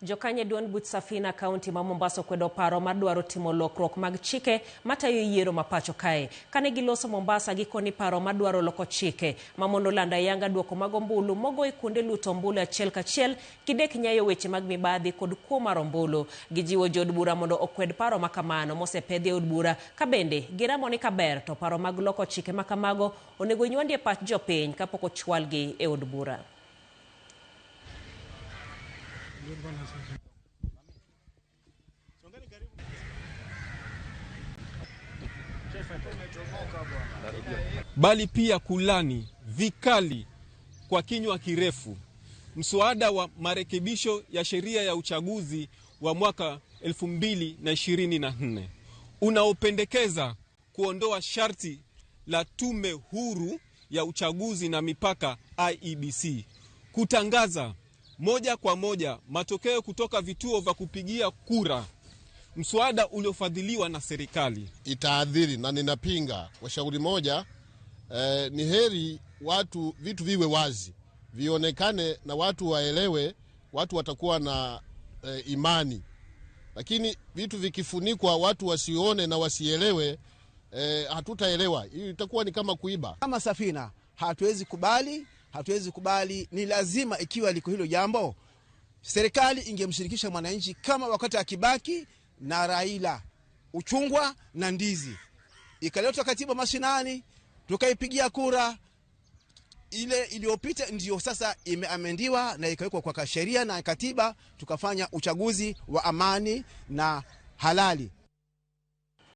Jokanye duond buch Safina kaunti ma Mombasa okwedo paro mar dwaro timo lokruok mag chike matayo yiero ma pacho kae. Kane giloso Mombasa gikoni paro mar dwaro loko chike ma mondo lando ayanga duoko mag ombulu mogo e kuonde luto ombulu achiel kachiel gidek nyayo weche mag mibadhi kod kuo mar ombulu. Gijiwo jood bura mondo okwed paro ma kamano mosepedhi e od bura ka bende giramo ni kaber to paro mag loko chike ma kamago onego nywandi e pach jopiny kapok ochwalgi e od bura. Bali pia kulani vikali kwa kinywa kirefu mswada wa marekebisho ya sheria ya uchaguzi wa mwaka 2024 unaopendekeza kuondoa sharti la Tume Huru ya Uchaguzi na Mipaka IEBC kutangaza moja kwa moja matokeo kutoka vituo vya kupigia kura, mswada uliofadhiliwa na serikali. Itaadhiri na ninapinga kwa shauri moja. Ni heri watu vitu viwe wazi, vionekane na watu waelewe, watu watakuwa na imani. Lakini vitu vikifunikwa watu wasione na wasielewe, hatutaelewa. Hii itakuwa ni kama kuiba. Kama Safina hatuwezi kubali, hatuwezi kubali. Ni lazima ikiwa liko hilo jambo, serikali ingemshirikisha mwananchi kama wakati wa Kibaki na Raila, uchungwa na ndizi. Ikaletwa katiba mashinani, tukaipigia kura. Ile iliyopita ndio sasa imeamendiwa na ikawekwa kwa sheria na katiba, tukafanya uchaguzi wa amani na halali.